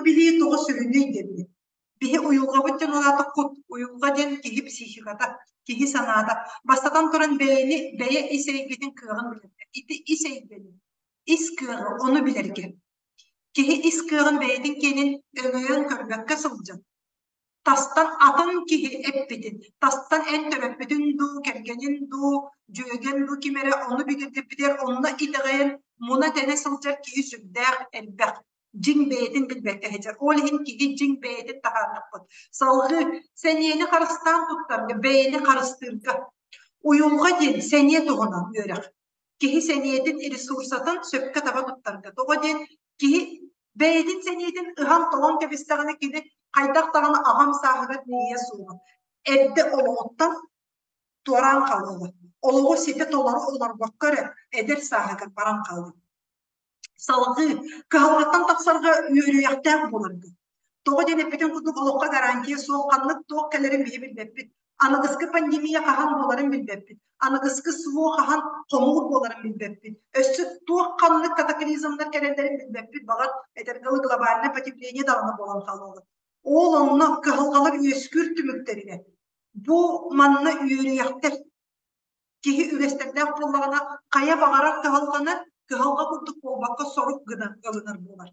Билии тоҕо сүрүнүй диэбит. Биһи уйулҕабыт диэн ол аата кут, уйулҕа диэн киһи психиката, киһи санаата. Бастатан туран бэйэни, бэйэ ис эйгэтин кыаҕын билэргэ. Ити ис эйгэни, ис кыаҕы ону билэргэ. Киһи ис кыаҕын бэйэтин киэнин өҥөйөн көрбөккө сылдьан, тастан атын киһи эппитин, тастан эн төрөппүтүн дуу, кэргэнин дуу, дьүөгэн дуу ким эрэ ону бигэргэппитигэр онно итэҕэйэн муна-тэнэ сылдьар киһи сүрдээх элбэх. Дьиҥ бэйэтин билбэккэ сылдьар. Ол иһин киһи дьиҥ бэйэтин таһаарбыппыт. Салгыы сэниэни харыстаан туттарга, бэйэни харыстыырга. Уйулҕа диэн сэниэ туһунан үөрэх. Киһи сэниэтин ресурсатын сөпкө таба туттарга. Тоҕо диэн киһи бэйэтин сэниэтин ыһан-тоҕон кэбистэҕинэ кини хайдах даҕаны аҕам сааһыгар тиийиэ суоҕа. Эрдэ олоҕуттан туораан хаалыаҕа. Олоҕу ситэ толору олорбокко эрэ эдэр сааһыгар баран хаалыа. Салгыы кыһалҕаттан тахсарга үөрүйэхтээх буоларга. Тоҕо диэн эппитин курдук олоххо гарантия суох, ханнык туох кэлэрин биһи билбэппит. Аныгыскы пандемия хаһан буоларын билбэппит. Аныгыскы СВО хаһан хомуур буоларын билбэппит. Өссө туох ханнык катаклизмнар кэлэллэрин билбэппит. Баҕар, этэргэ дылы глобальное потепление даҕаны буолан хаалыаҕа. Ол онно кыһалҕалар үөскүүр түмүктэригэр бу манна үөрүйэхтэр киһи үгэстэрдээх буоллаҕына хайа баҕарар кыһалҕаны кыһалҕа курдук буолбакка сорук гына ылынар буолар.